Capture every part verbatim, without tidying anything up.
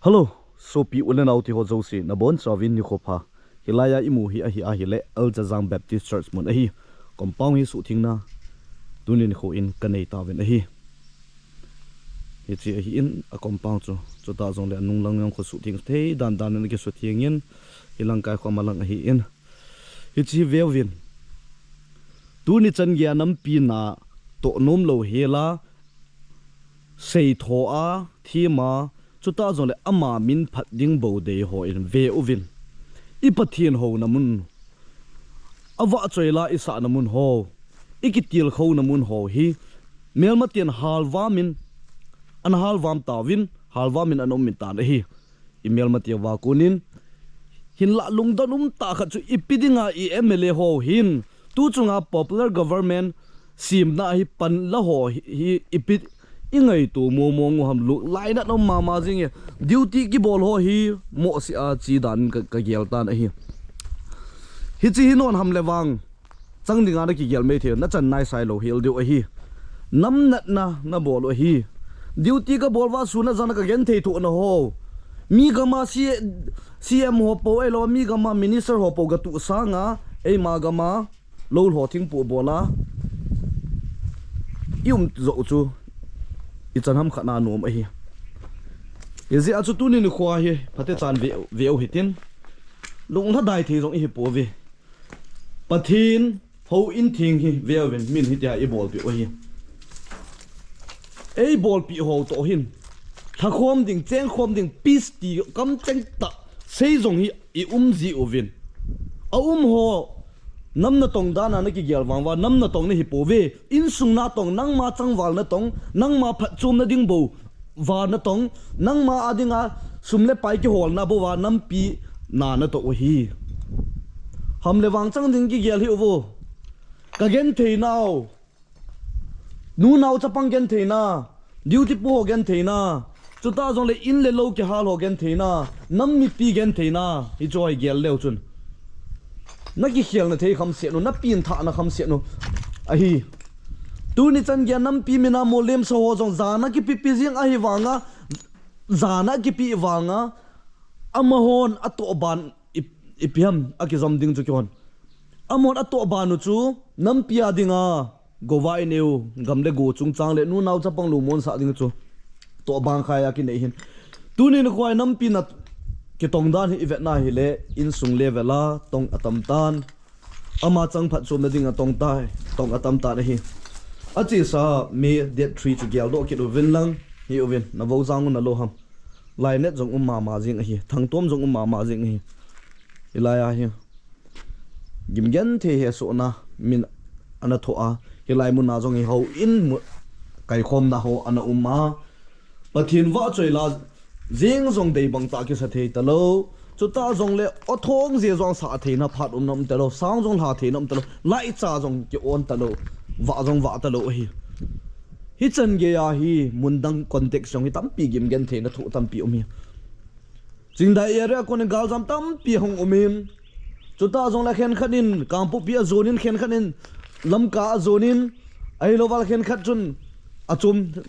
Hello, sopi u le nao te ho jouse, nabonchauvin nikho pha. Hilai a imu hi ahi ahile, Aljazang Baptist Church mun ahi. Compound hi suhthengna tuni nikho in kanei tauvin ahi. Hiche ahin, a compound chu, chutah jongle anung lang jong khu suhtheng thei dan dan in akisuhtheng in, hilang kaikhom a lang ahin. Hiche hi veuvin. Tuni chan geiya nampi natoh nom lou hela, seitho a, them a, chutah jongle ama min phat ding bou dei hon veuvin. I Pathen houna mun, avahchoi la isahna mun ho, ikitilkhouna mun ho hi, melmaten halvam in, ana halvam tauvin, halvam in ana um in tan ahi. I melmate uva konin, hinlah lungdon umtah khat chu ipi dinga i M L A ho hin, tu chunga popular government semna hi pan la ho hi, hi ipi i ngaito mong mong u ham, lainat um mama jing e, duty kibol ho hi mohseh a che dan ka, kagel tan ahi. Hiche hi non ham le vang chang dinga nakigel mai thei, nachan naisai lou hel diu ahi. Namnatna nabol u ahi. Duty kabol uva sun a jan a kagenthei thohna ho, mi gam a C-, C M ho pou ahilou, mi gam a minister ho pou gatuh sanga, eima gam a lou lho thingpoh bol a i um joh u chu ichan ham khat na nom ahi. Hijeh a chu tuni nikho hi phatechan ve, veu hitin, lunglhadai thei jong ihi pouve. Pathen houin theng hi veuvin, min hitia ibolpeh u ahi. Eibolpeh ho toh hin, lhakhom ding, chengkhom ding, peace ti kamcheng tah sei jong hi i um jiuvin. Aum ho, nam natong dan a nakigel vang uva, nam natong nahi pouve, insung natong, nangma changval natong, nangma phatchomna ding bou va natong, nangma a dinga sum le pai kiholna bou va nampi na natoh u ahi. Ham le vang chang ding kigel hih uvo. Kagenthei nau, nunao chapang gentheina, duty pu ho gentheina, chutah jongle in le lou kihal ho gentheina, nam mipi gentheina, hichu hi gel leu chun nakikhelna thei khamset u, napengthahna khamset u ahi. Tuni chan geiya nampi mina molemsa ho jong jana kipepi jing ahi vanga, jana kipe vanga, amahon atohban i, ipi ham akijom ding chu kihon. Amahon atohban u chu nampi a dinga gova inei u, gam le go chungchang le nunao chapang lungmonsah ding chu tohban khai a kinei hin. Tuni nikho a nampi na kitong dan hi ivetna hile, insung level a tong atam tan. Ama chang phatchomna dinga tong tai, tong atam tan ahi. Achesa May date three chu geldoh kit uvin lang, hiuvin, navou jang u nalou ham. Lainat jong um mama jing ahi, thangtom jong um mama jing ahi. Hilai a hi gimgenthei hesohna min ana thoh a, hilai mun a jong hi houin mu-, kaikhomna ho ana um a, Pathen vahchoi la jeng jong deibang tah kisa thei talou. Chutah jongle athong je jong sah theina phat umna um talou, sang jong lha theina um talou, laicha jong ki-on talou, vah jong vah talou ahi. Hichan geiya hi mundang context jong hi tampi gimgentheina thoh tampi um hi. Chingdai area a konin galjam tampi hung um in. Chutah jongle khenkhat in Kangpokpi ajonin, khenkhat in Lamka ajonin, ahilouva le khenkhat chun achom,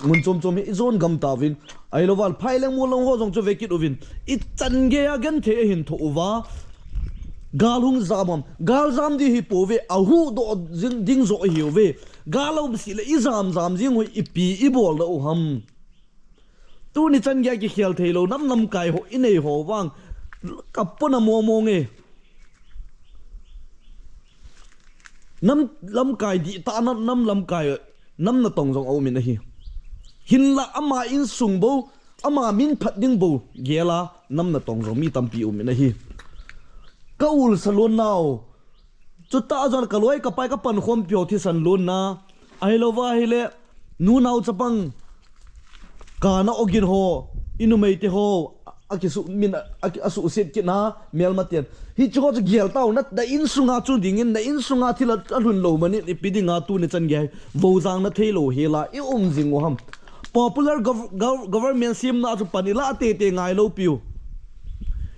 mun chom chom hi ijon gam tauvin. Ahilouva le Phaileng Molong ho jong chu vekit uvin. Ichan geiya genthei ahin thoh uva, gal hung jam ham? Galjam ding hi pouve, ahuhdoh jing ding joh ahiuve. Gal aum seh le ijam jam jing u hi ipi ibolna u ham? Tuni chan geiya kikhel theilou nam lamkai ho inei ho vang, kapona mong mong e. Nam lamkai dihtah na, nam lamkai, nam natong jong aumin ahi. Hinla ama insung bou, ama min phat ding bou gel a nam natong jong mi tampi umin ahi. Ka ulsa lonnau, chutah jong kaloi kapai kapankhompi ho thisan lonna, ahilouva ahile nunao chapang kana ogin ho, inumeite ho akisuhmin, a, aki, asuhset kitna melmaten, hicheho chu gel tau, na, na insunga chu dingin, na insunga thil a, alhun lou manin ipi dinga tuni chan geiya voujang na theilou hela i um jing u ham? Popular gov-, gov-, government semna chu pan ilah teitei ngailou piu.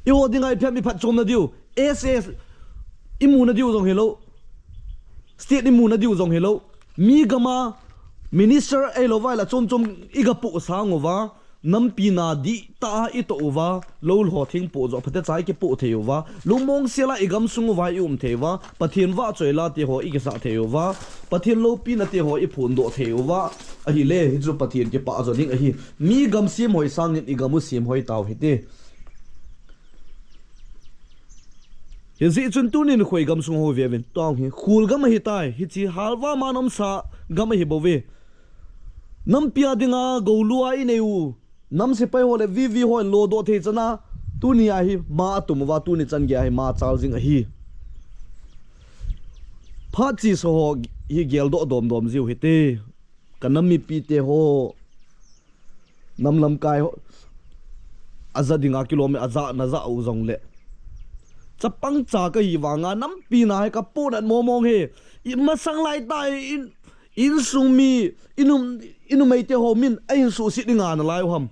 Eiho dinga ipi ham iphatchomna diu? S S imuna diu jong hilou, state imuna diu jong hilou, mi gam a minister ahilouva le chom chom igapoh sang uva, Nampi na dihtah a itoh uva, lou lho thingpoh joh phatecha ikipoh thei uva, lungmong sela igam sung uva ium thei uva, Pathen vahchoi la teho ikisah thei uva, Pathen loupina teho iphondoh thei uva. Ahile hichu Pathen kipah jo ding ahi. Mi gam semhoi sangin igam u semhoi tau hite. Hijeh chun tuni nikho igam sung ho veuvin, tuang hi khul gam ahitai, hiche halva man umsa gam ahibouve. Nampi a dinga goulua inei u nam sepai ho le VV hon lodoh thei chana, tuni a hi ma atum uva, tuni chan geiya hi ma chal jing ahi. Phat chesa ho hi geldoh domdom jiu hite. Ka nam mipite ho, nam lamkai ho, aja dinga kilom e, aja naja u jongle, chapang cha kahi vanga nampi na hi kapohnat mongmong e. Imasang laitah in, insung mi, inum, inumeite ho min a insuhset dinga nalai u ham?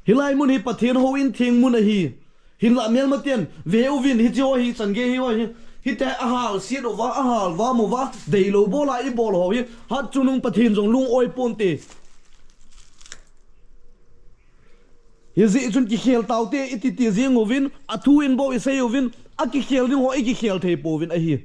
Hilai mun hi Pathen houin theng mun ahi. Hinlah melmaten veuvin, hiche ho hi, chan gei hi ho hi, hiti a halset uva, ahalvam uva, deilou bola ibol ho hi, hatchungnung Pathen jong lung-oi ponte. Hijeh chun kikhel taute ititi jeng uvin, athu in bou isei uvin, akikhel ding ho ikikhel thei pouvin ahi.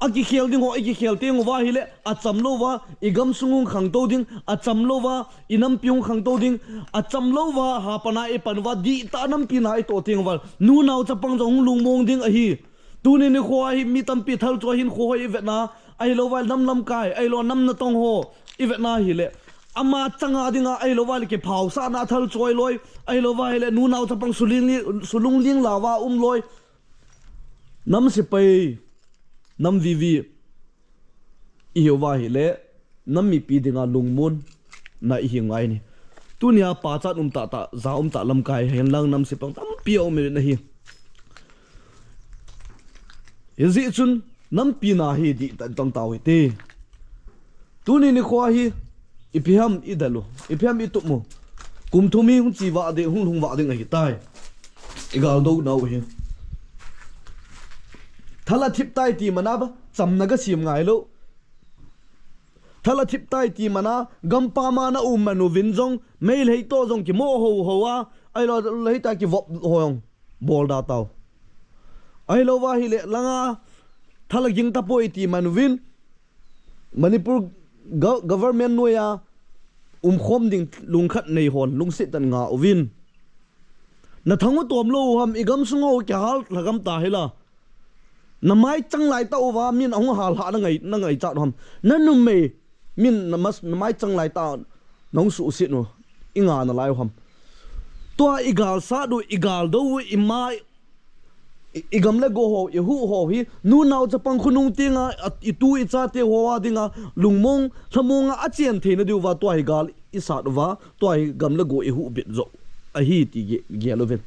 Akikhel ding ho ikikhel teng uva ahile, achamlouva igam sung hung khangtou ding, achamlouva inampi hung khangtou ding, achamlouva hapan a ipan uva, dihtah nampi na itoh teng uva, nunao chapang jong hung lungmong ding ahi. Tuni nikho a hi mi tampi thalchoi hinkho ho ivetna, ahilouva nam lamkai, ahilou nam natong ho ivetna ahile, ama changa dinga, ahilouva le kiphaosahna thalchoi loi, ahilouva hile nunao chapang sulungling, sulungling lauva um loi. Nam sepai, nam VV ihiuva ahile, nam mipi dinga lungmonna ihi ngai ni. Tunia pachat um tahtah, ja um tah lamkai henlang nam sepai tampi aumin ahi. Hijeh chun nampi na hi dihtah tang tau hite. Tuni nikho hi ipi ham idel u, ipi ham itup u? Kum thum hi hung che vah ding, hung lhung vah ding ahitai. Igaldoh nau hi. Thal athip tai ti mana ba, chamna gasem ngailou. Thal athip tai ti mana, gampam a na um man uvin jong, Meitei toh jong kimo houhou a, ahilou le hitia kivop ho jong bol da tau. Ahilouva hile langa thal aging tapoi ti man uvin, Manipur go-, government noiya umkhom ding lungkhat nei hon lungset tah in nga uvin. Nathang u tomlou u ham, igam sung u kihal lhagam ta hila. Namai chang laitah uva min ahung hal hah nangai, nangaichat u ham? Nanumei min namas-, namai chang laitah nahung suhset u, inga nalai u ham? Tua igalsat u, igaldo u, ima, i, igam le go ho, ihuh ho hi nunao chapang khonung tenga, a, itu ichate ho a dinga lungmong lhamong a achen theina diuva tua hi gal isat uva, tua hi gam le go ihuh bit joh ahi ti ge-, gel uvin.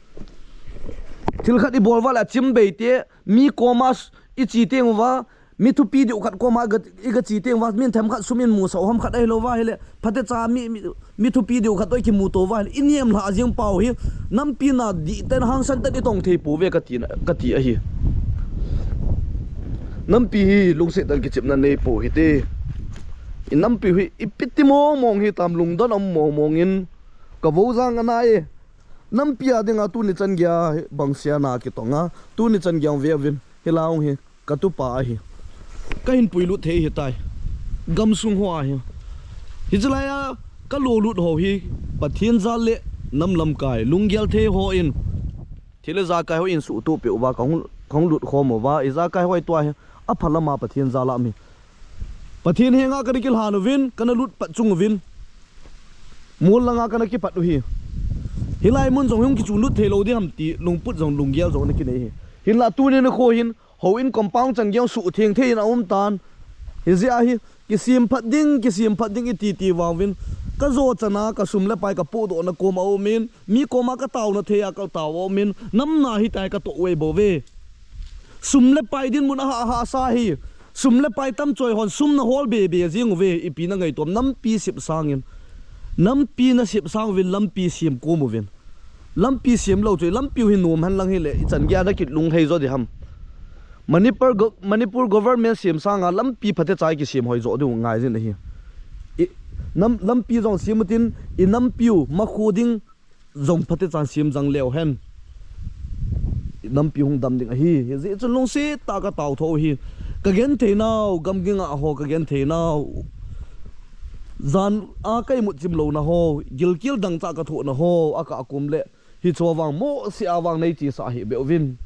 Thil khat ibol uva le achim bei te, mi koma s-, iche teng uva, mi thupi diu khat koma iga, iga che teng uva, min themkhat sum in musah u ham khat ahilouva hile, phatecha mi, mi, mi thupi diu khat toh ikimuto uva hile, inem lhah jeng pau hi, nampi na dihtah in hangsan tah in itong thei pouve kati na, kati ahi. Nampi hi lungset tah in kichepna nei pou hite. Inampiu hi ipi ti mongmong hitam, lungdon um mongmong in, kavou jang anai e. Nampi a dinga tuni chan geiya hi bangsia na kitonga, tuni chan geiya ve uvin, hilai hung hi katupa ahi. Kahin puilut thei hitai, gamsung ho ahi. Hiche laiya kalo lut ho hi Pathen jal le nam lamkai lunggel thei hon, thil ijakai ho in suhtoh peh uva kahung, kahung lut khom uva, ijakai ho hi tua hi apha lama Pathen jal a um hi. Pathen henga kana kilhan uvin, kana lut pat chung uvin, mol langa kana kipat u hi. Hilai mun jong hung kichun lut thei lou ding ham ti lungput jong lunggel jong ana kinei hi. Hinlah tuni nikho hin houin compound chan geiya suhtheng thei in aum tan. Hijeh a hi kisem phat ding, kisem phat ding iti ti vauvin, kajo chana kasum le pai kapohdohna kom aumin, mi koma kataona thei a katao aumin, nam na hitia katoh u ahibouve. Sum le pai dinmun ahah, ahahsa hi. Sum le pai tamchoi hon sum nahol bebe jeng uve, ipi nangaitom, nampi sep sangin. Nampi nasep sang uvin, lampi sem kom uvin. Lampi sem lou chu, lampiu hi nom henlang hile, ichan geiya nakit lunglhai jo ding ham? Manipur go-, Manipur government sem sanga lampi phatecha ikisem hoi jo diu ngai jin ahi. I, Nam, lampi jong sem utin, i nampiu makhu ding jong phatecha sem jang leu hen, i nampi hung dam ding ahi. Hijeh chun lungset tah a katao tho u hi. Kagenthei nau, gamgi ngah ho kagenthei nau, jan a ka imut chim louna ho, gilkel dangchah kathohna ho, akah kum le hiche vang mohseh a vang nei chesa hih beh uvin.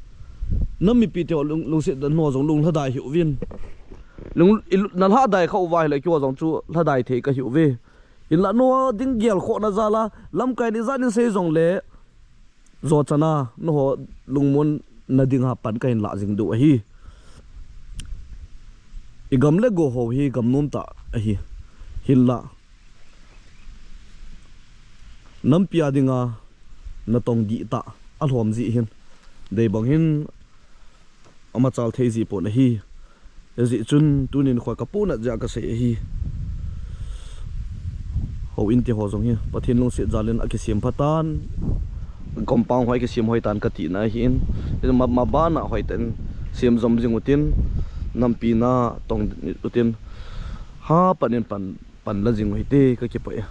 Nam mipi teho lung, lungset dan ho jong lunglhadai hih uvin. Lung, i lu-, nalhadai khah uva ahile keiho jong chu lhadai thei kahi uve. Hinla nangho ding gelkhohna jal a, lamkai in ijat in sei jongle, jochan a nangho lungmonna dinga pan kahin lah jing diu ahi. I gam le go ho hi gam nomtah ahi. Hinla nampi a dinga natong dihtah alhom jeh hin, deibang hin amachal thei jipon ahi. Hijeh chun tunin khoi kapohnat jeh a kasei ahi. Houin teho jong hi Pathen lungset jal in akisem phatan, compound ho akisem hoitan katina ahin, ma, mabana hoitah in sem jom jing utin, nampi natong utin, hapan in pan, pan la jing u hite, kakipah e.